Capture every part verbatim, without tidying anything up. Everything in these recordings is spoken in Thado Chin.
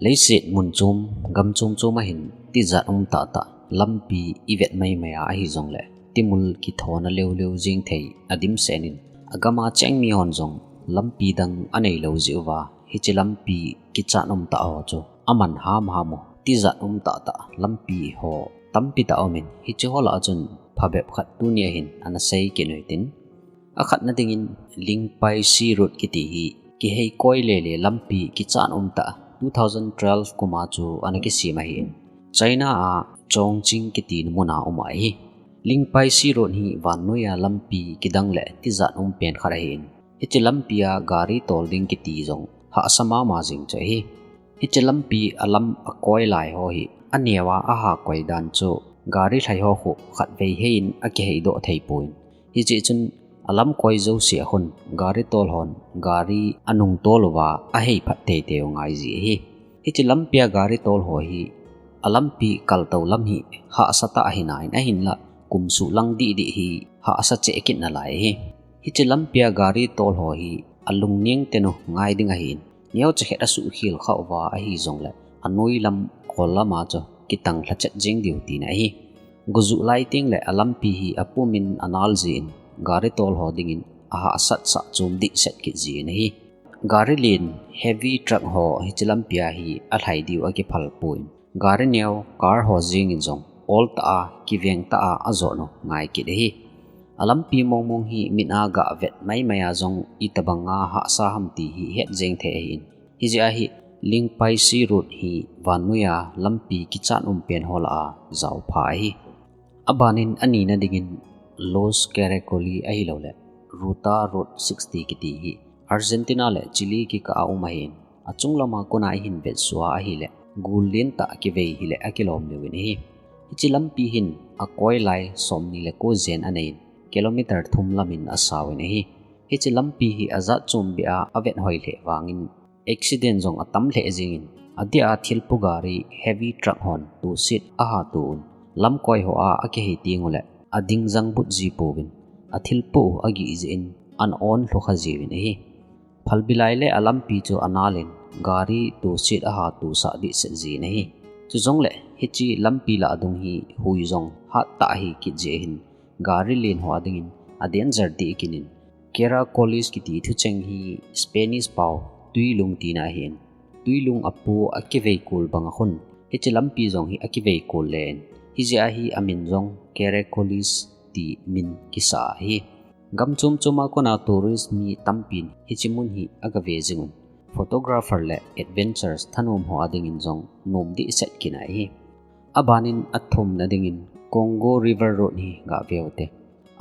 Leiset mun chom, gam chom chom a hin tijat um tahtah lampi i vet maimai a ahi jongle, timul kithona leuleu jing thei a dimset in, a gam a cheng mi hon jong lampi dang a nei lou jeh uva, hiche lampi kichat um tah ho chu a man hamham u, tijat um tahtah lampi ho tampi tah a um in, hiche ho lah a chun phabep khat tuni a hin ana sei kit u hitin. A khatna dingin Lingpai Sea Road kiti hi kihei koi lele lampi kichat um tah two thousand twelve kum a chu ana kisem ahin, China a Chongqing kiti mun a um ahi. Lingpai Sea Road hi vannoi a lampi kidang le tijat um pen khat ahin, hiche lampi a gari tol ding kiti jong hahsa mama jing chu ahi. Hiche lampi a lam a koi lai ho hi a neo a a ha koi dan chu gari lhai ho khu khatvei hei in a kihei doh thei pon, hijeh chun a lam koi jouse a khun gari tol hon gari a nung tol uva a hei phat teitei u ngai ji ahi. Hiche lampi a gari tol ho hi a lampi kaltou lam hi hahsa tah ahi nan, ahinlah kum suh lang dihdih hi hahsa cheh kit nalai ahi. Hiche lampi a gari tol ho hi a lungning tenu ngai ding ahin, neocha khat a suhkhel kha uva ahi jongle, a noi lam kol lam a chu kitang lhachet jing diu tina ahi. Gojuh lai teng le a lampi hi a pum in a nal jin, gari tol ho dingin a hahsat sah chom dihset kit jin ahi. Gari len heavy truck ho hiche lampi a hi a lhai diu a kiphal pon, gari neo car ho jeng in jong ol tah a, kiveng tah a a jot u ngai kit ahi. A lampi mongmong hi mit a ga vet maimai a jong itobang a hahsa ham ti hi het jeng thei ahin, hijeh a hi Lingpai Sea Road hi vannoi a lampi kichat um pen ho lah a jaopha ahi. A ban in a nina dingin Los Caracoli ahilouleh Ruta Road sixty kiti hi Argentina le Chile kikah a um ahin, a chunglam a kona i hin vetsah a ahile, gul lentah kivei hile a kilom lheh in ahi. Hiche lampi hin a koi lai somni le ko jen a nei in, kilometer thum lam in a sao in ahi. Hiche lampi hi a jat chom beh a a vet hoi lheh vangin, accident jong a tam lheh jing in, a dia thilpu gari heavy truck hon tuset a ha tu un, lam koi ho a a kihei teng ule, a ding jang but ji pouvin, a thilpu u a gih jeh in an on lhu kha jiuvin ahi. Phalbi lai le a lampi chu a nal in, gari tuset a ha tusah dihset jin ahi. Chujongle hiche lampi lah dung hi hui jong hat tah ahi kit jeh hin, gari len ho a dingin a danger deh kit in, Caracoles kiti thucheng hi Spanish pao twilung tina ahin, twilung a pu a kivei kul bang a khun, hiche lampi jong hi a kivei kul le in, hijeh a hi a min jong Caracoles ti min kisa ahi. Gam chom chom a kona tourist mi tampin hiche mun hi a gave jing un, photographer le adventurers thanom ho a dingin jong nom dihset kit ahi. A ban in a thumna dingin Congo River Road hi ga ve u te.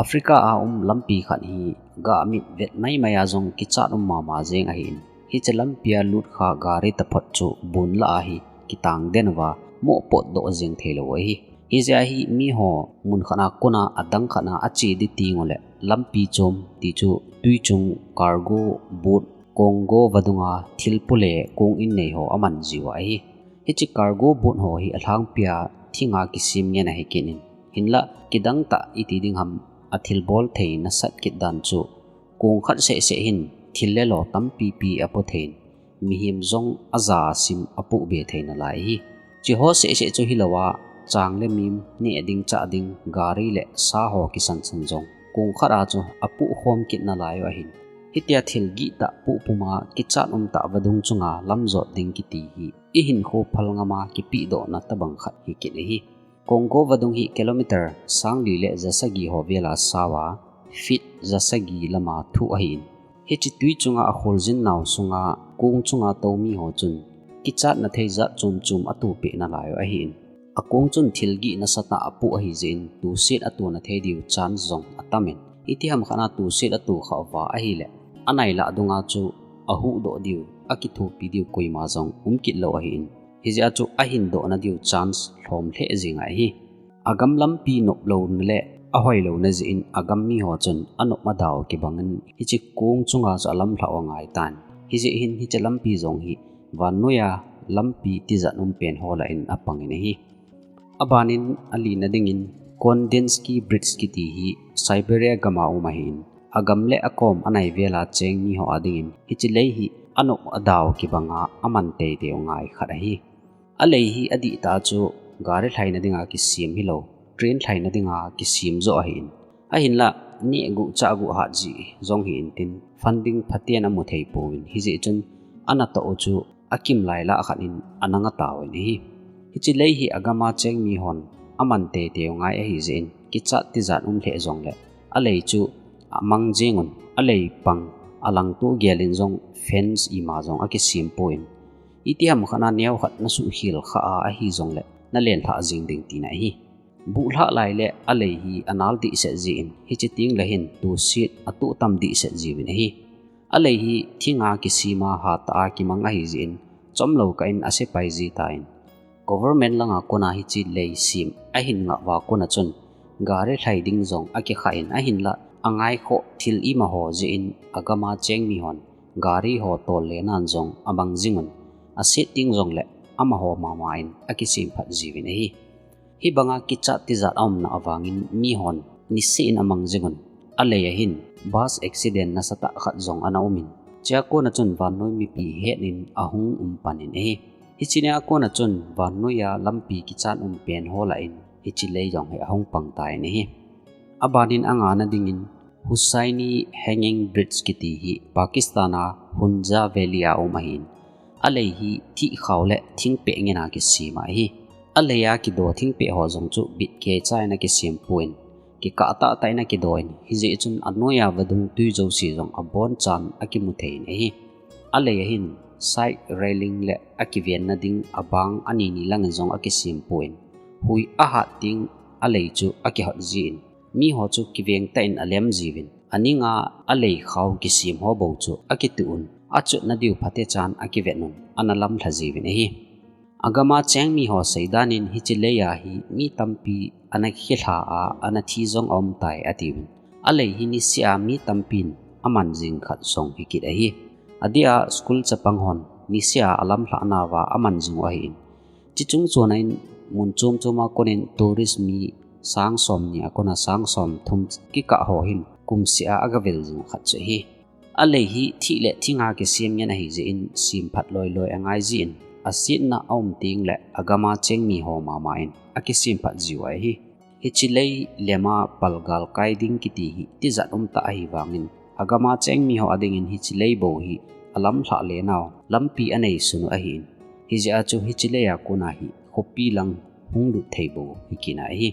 Africa a um lampi khat hi ga mit vet maimai a jong kichat um mama jeng ahin, hiche lampi a lut kha gari taphot chu bun lah a hi kitang den uva, moh potdoh jeng thei lou ahi. Hijeh a hi mi ho mun khat a kona a dang khat a a che ding teng ule, lampi chom ti chu twi chung cargo boat, Congo vadung a thilpu le kong innei ho a man jiu ahi. Hiche cargo boat ho hi a lhangpi a thing a kisem ngen ahi kit in, hinlah kidang tah iti ding ham, a thilbol thei nasat kit dan chu kong khat seh seh hin thil le lo tampi pi a po thei in, mihem jong a ja a sim a puh be thei nalai ahi. Hiche ho seh seh chu hilou a, chang le mim, neh ding chah ding, gari le sa ho kisan san jong kong khat a chu a puh khom kit nalai u ahin, hitia thil gih tah puh pum a kichat um tah vadung chunga lam jot ding kiti hi i hinkho phal ngam a kipehdohna tobang khat hi kit ahi. Congo vadung hi kilometer sang li le ja sagi ho vel a sao a, feet ja sagi lam a thuh ahin, hiche twi chunga a kholjin nau sunga kong chunga tou mi ho chun kichatna thei jat chom chom a to peh nalai u ahin, a kong chun thil gih nasatah a puh ahi jeh in tuset a tona thei diu chance jong a tam in, iti ham khat a tuset a to kha uva ahile, a nai lah dung a chu a huhdoh diu, a kithopi diu koima jong um kit lou ahin, hijeh a chu a hindohna diu chance lhom lheh jeng ahi. A gam lampi nop louna le a hoi louna jeh in a gam mi ho chun a nop a dau kibang in hiche kong chunga chu a lamlhah u angai tan. Hijeh hin hiche lampi jong hi vannoi a lampi tijat um pen ho lah in a pang in ahi. A ban in a lina dingin Kandinsky Bridge kiti hi Siberia gam a um ahin, a gam le a kom a nai vel a cheng mi ho a dingin hiche lei hi anop adau kibanga aman teitei u ngai khat ahi. Alei hi adih tah chu gari lhaina dinga kisem hilou, train lhaina dinga kisem joh ahin. Ahinlah, neh guh chah guh hat jeh jong hi intin, funding phaten amu thei pouvin, hijeh chun anatoh u chu akim lai lah khat in anang atauvin ahi. Hiche lei hi agama cheng mihon aman teitei u ngai ahijeh in, kichat tijat um lheh jongleh, alei chu amang jing un, alei pang alangto gel in jong fence ima jong akisem pon, itiham khat a neo khat nasuhkhel kha a ahi jongleh, nalen lhah jing ding tina ahi. Buh lhah lai le alei hi anal dehset jeh in, hiche tengle hin toset atoh tam dehset jiuvin ahi. Alei hi thinga kisem a hatah a kimang ahijeh in, chomlou kah in asepai ji tan. Government langa kona hiche lei sem ahin ngah uva kona chun, gari lhai ding jong akikha in, ahinlah angaikhoh thil imaho jeh in agama cheng mihon gari ho tol le nan jong amang jing un, aset ding jongleh amaho mama in akisem phat jiuvin ahi. Hibanga kichat tijat aumna avangin mihon niseh in amang jing un, alei a hin bus accident nasatah khat jong ana umin, chea kona chun vannoi mipi hetnin ahung um panin ahi. Hiche nia kona chun vannoiya lampi kichat umpen ho lah in hiche lei jong hi ahung pang tan ahi. Abanin angana dingin Hussaini Hanging Bridge kiti hi Pakistan a Hunza Valley a um ahin, alei hi thihkhao le thingpeh ngen a kisem ahi. Alei a kido thingpeh ho jong chu bitkecha in akisem pon, kikah tahtah in akido in, hijeh chun anoiya vadung twi jouse jong abonchan akimu thei in ahi. Alei a hin side railing le akivenna ding abang anini langin jong akisem pon, hui ahat teng alei chu akihot jin, miho chu kiveng tah in alem jiuvin, aninga alei khao kisem ho bou chu akituh un, achutna diu phatechan akivet un, ana lamlha jiuvin ahi. Agama cheng miho seidan in hiche lei a hi mi tampi ana kilha a, ana thi jong aum tai atiuvin. Alei hi niseh a mi tampin aman jing khat jong hikit ahi. Adeh a school chapang hon niseh a alamlhah nauva aman jing u ahin. Chuche chung chona in mun chom choma konin tourist mi sang somni a kona sang somthum kikah ho hin kumseh a agavel jing u khat chu ahi. Alei hi thih le thinga kisem ngen ahijeh in semphat loiloi angai jin, asetna aum tengle agama cheng miho mama in akisemphat jiu ahi. Hiche lei lema palgal kai ding kiti hi tijat umtah ahivangin, agama cheng miho adingin hiche lei bou hi alamlhah le nau lampi anei sun u ahin. Hijeh a chu hiche lei a kona hi khopi lang hunglut thei bou hikit ahi.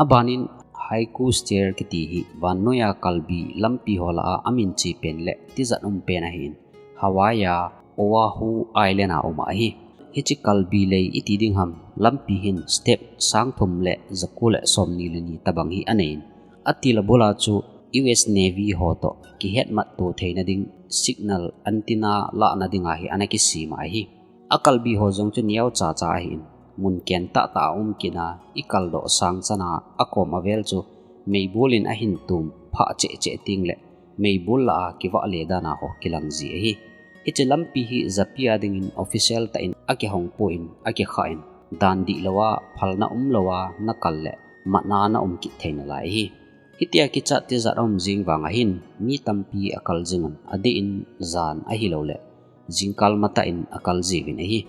Abanin Haiku Stair kiti hi vannoiya kalbi lampi ho lah a aminche pen le tijat umpen ahin, Hawaii a Oahu Island a um ahi. Hiche kalbi lei iti ding ham, lampi hin step sangthum le jako le somni le ni tobang hi aneiyin, atil abul a chu U S Navy ho toh kihetmat to theina ding signal antenna lahna dinga hi ana kisem ahi. Akalbi ho jong chu neocha cha ahin, mun ken tahtah a um kit a, ikaldoh sang chana akom avel chu meibol in ahin tum phah cheh cheh tengle meibol lah a kivahle dan a ho kilang ji ahi. Hiche lampi hi japi a dingin official tah in akihong pon, akikhah in, dan dihlou a, phalna umlou a nakal le matna naum kit thei nalai ahi. Hitia kichat tijat aum jing vang ahin, mi tampi akal jing un, adeh in jan ahilouleh jingkal matah in akal jiuvin ahi.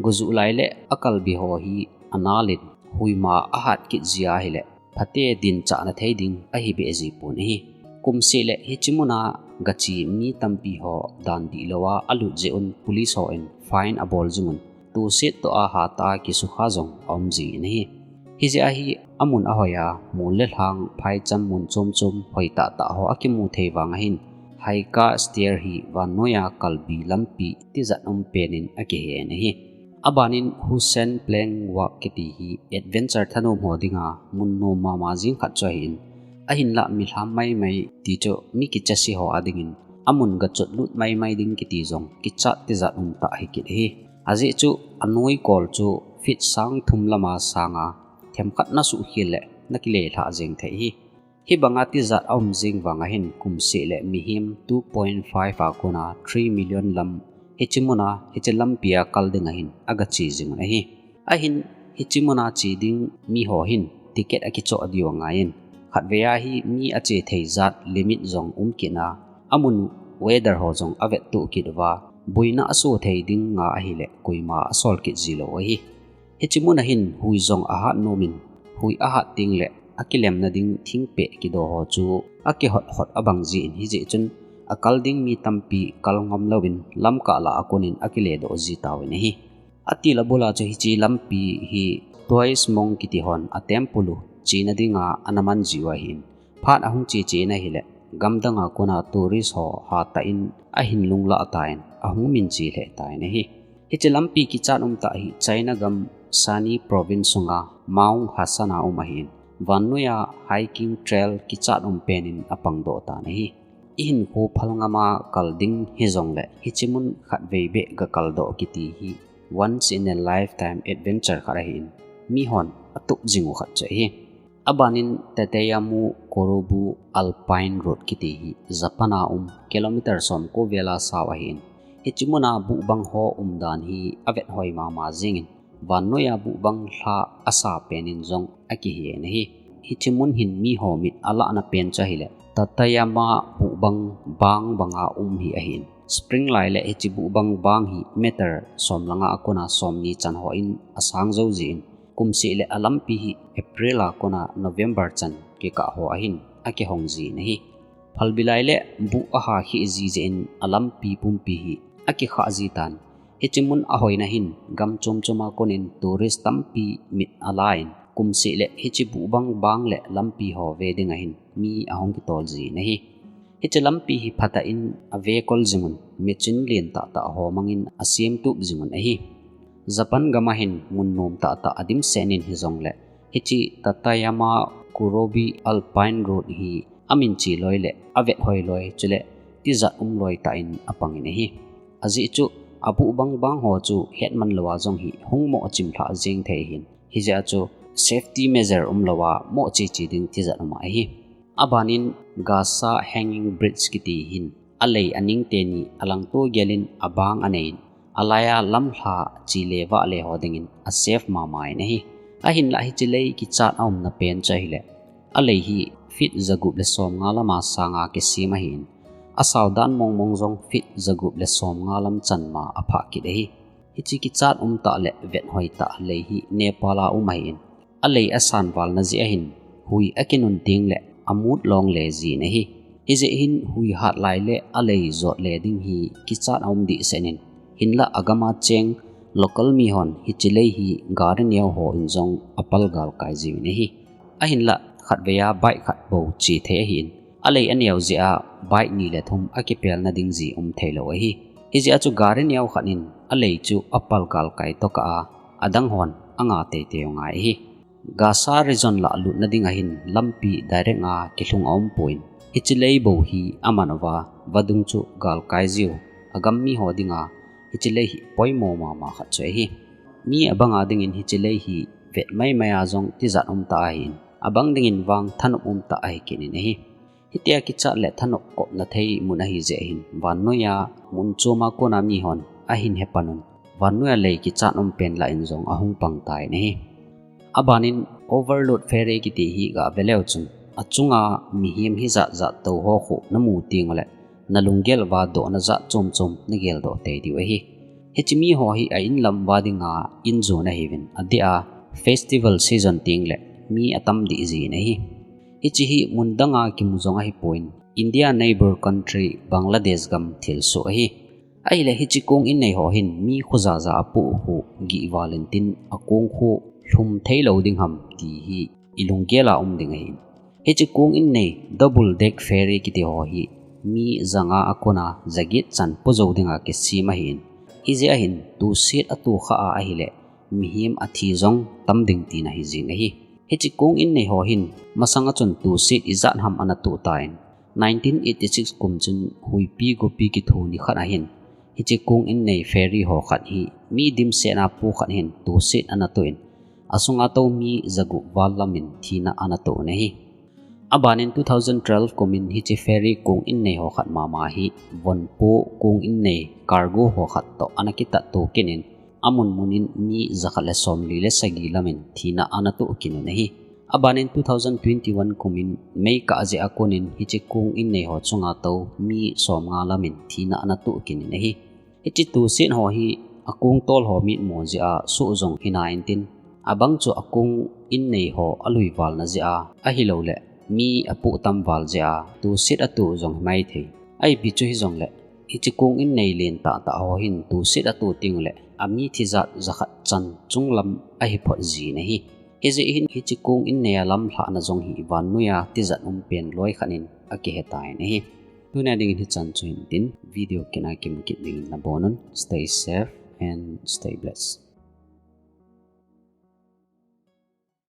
Gojuh lai le akalbi ho hi anal in, huima ahat kit jia ahile phate dinchahna thei ding ahi behji pon ahi. Kumseh le hiche muna gache mi tampi ho dan dihlou a alut jeh un police hon fine abol jing un, toset toh a hatah a kisukha jong aum jin ahi. Hijeh a hi amun ahoiya, mol le lhang phaicham mun chom chom hoitahtah ho akimu thei vang ahin, Haiku Stair hi vannoiya kalbi lampi tijat umpen in akihen ahi. Abanin Hussain Plank Walk kiti hi adventure thanom ho dinga mun nom mama jing khat chu ahin, ahinlah milham maimai ti chu mi kichase ho adingin amun gachotlut maimai ding kiti jong kichat tijat umtah hikit ahi. Ajeh chu anoi kol chu feet sangthum lama sanga themkhat nasuhkhel le nakile lhah jeng thei ahi. Hibanga tijat aum jing vang ahin, kumseh le mihem two point five a kona three million lam hiche muna, hiche lampia kal ding ahin agache jing un ahi. Ahin hiche muna che ding miho hin ticket akichoh diu angaiyin, khatvei a hi mi ache thei jat limit jong um kit a, amun weather ho jong avettoh kit uva, Boina aso thei ding nga ahile koima asol kit ji lou ahi. Hiche mun a hin hui jong ahat nom in, hui ahat teng le akilemna ding thingpeh kido ho chu akihot hot abang ji in, hijeh chun akal ding mi tampi kal ngam louvin lamkah lah a kon in akile doh ji tauvin ahi. Atil abul a chu hiche lampi hi Tui's Monk kiti hon a temple u chena dinga ana man ji u ahin, phat ahung che che in ahile, gamdang a kon a tourist ho hatah in ahin lunglah tan, ahung min che lheh tan ahi. Hiche lampi kichat um tah hi China gam Shan province sunga Mount Hasan a um ahin, vannoi a hiking trail kichat um pen in apang doh tan ahi. Ihinkho phal ngam a kal ding hijongle, hiche mun khatvei beh ga kal doh kiti hi once in a lifetime adventure khat ahin, mihon atup jing u khat chu ahi. Abanin Tateyama Kurobu Alpine Route kiti hi Japan a um kilometer somko vel a sao ahin, hiche mun a buhbang ho umdan hi avet hoi mama jingin, vannoi a buhbang lha asa pen in jong akihen ahi. Hiche mun hin miho mit alahna pen chu ahile, Tateyama buhbang bang banga um hi ahin, spring lai le hiche buhbang bang hi meter som le nga a kon a somni chan hon asang jou jin, kumseh le alampi hi April a kon a November chan kikah ho ahin akihong jin ahi. Phalbi lai le buh aha kheh ji jeh in alampi pumpi hi akikhah ji tan. Hiche mun ahoina hin gam chom chom a kon in tourist tampi mit ala in, kumseh le hiche buhbang bang le lampi ho ve ding ahin mi ahung kitol jin ahi. Hiche lampi hi phatah in ave kol jing un, machine lentah tah ho mang in asem tup jing un ahi. Japan gam a hin mun nom tah tah adimset in hijongle, hiche Tateyama Kurobu Alpine Route hi amin che loi le avet hoi loi, chule tijat um loi tah in apang in ahi. Ajeh chu abuhbang bang ho chu hetman lou a jong hi hung mo chim lha jeng thei ahin, hijeh a chu safety measure um lou a mo che che ding tijat um ahi. Abanin Gasa Hanging Bridge kiti hin alei aning teni alangto gel in abang anei in, alai a lamlha che le vah le ho ding in asafe mama in ahi. Ahinlah hiche lei kichat a umna pen chu ahile, alei hi feet jagup le somnga lam a sang a kisem ahin, asao dan mong mong jong feet jagup le somnga lam chan ma aphah kit ahi. Hiche kichat um tah le vet hoi tah lei hi Nepal a um ahin, alei asan valna jeh ahin, hui akinun teng le amut long le jin ahi. Hijeh hin hui hat lai le alei jot le ding hi kichat a um dehset in, hinlah agam a cheng local mihon hiche lei hi gari neo ho in jong apal galkai jiuvin ahi. Ahinlah khatvei a bike khat bou che thei ahin, alei aneo jeh a bike ni le thum akipelna ding ji um thei lou ahi. Hijeh a chu gari neo khat in alei chu apal galkai tokah a, adang hon anga teitei u ngai ahi. Gasa region lah lutna ding ahin lampi direct a kilhung aum pon, hiche lei bou hi aman uva vadung chu galkai jiu, agam miho dinga hiche lei hi poimo mama khat chu ahi. Mi abang a dingin hiche lei hi vet mai mai a jong tijat um tah ahin, abang dingin vang thanop um tah ahi kit in ahi. Hitia kichat le thanop kopna thei mun ahi jeh hin, vannoi a mun chom a kon a mihon ahin hepan un, vannoi a lei kichat um pen lah in jong ahung pang tan ahi. Abanin Overload Ferry kiti hi gave leu chun, achunga mihem hijat jat tou ho khu namu teng ule, nalunggel uva dohna jat chom chom nagel doh tei diu ahi. Hiche miho hi a inlam uva dinga in jon ahiuvin, adeh a festival season teng le mi atam deh jin ahi. Hiche hi mun dang a kimu jong ahipon, India neighbor country Bangladesh gam thilsoh ahi. Ahile hiche kong innei ho hin mi khoja ja a apoh khu gihval intin akong khu lhum thei lou ding ham ti hi ilunggel a um ding ahin. Hiche kong innei double deck ferry kiti ho hi mi janga a kon a jaget chan po jou dinga kisem ahin. Hijeh a hin tuset atoh khah a ahile mihem athi jong tam ding tina hi jing ahi. Hiche kong innei ho hin masang a chun tuset ijat ham ana toh tan, nineteen eighty six kum chun huipi gopi kitho ni khat ahin, hiche kong innei ferry ho khat hi mi dimset a po khat hin tuset ana toh in, asunga tou mi jagup val lam in thina ana toh un ahi. Abanin two thousand twelve kum in hiche ferry kong innei ho khat mama hi vonpo kong innei cargo ho khat toh ana kitat to kit in, amun mun in mi jakhat le somli le sagi lam in thina ana toh kit un ahi. Abanin two thousand twenty-one kum in May kah jeh a kon in hiche kong innei ho chunga tou mi somnga lam in thina ana toh kit un ahi. Hiche tusit ho hi akong tol ho mitmo jeh a soh jong hina intin, abang chu akong in nei ho alui val na jeh a, ahilouleh mi apoh tam val jeh a tusit ato jong himai thei. Ahipi chu hijongleh, hiche kong in nei len tahtah ho hin tusit ato teng uleh, ami thijat jakhat chan chunglam ahi phot jin ahi. Hijeh hin hiche kong in nei a lamlhahna jong hi vannoiya tijat um pen loi khat in akihetan ahi. Tunia dingin hichan chu hintin, video kit a kimu kit dingin nabonun. Stay safe and stay blessed.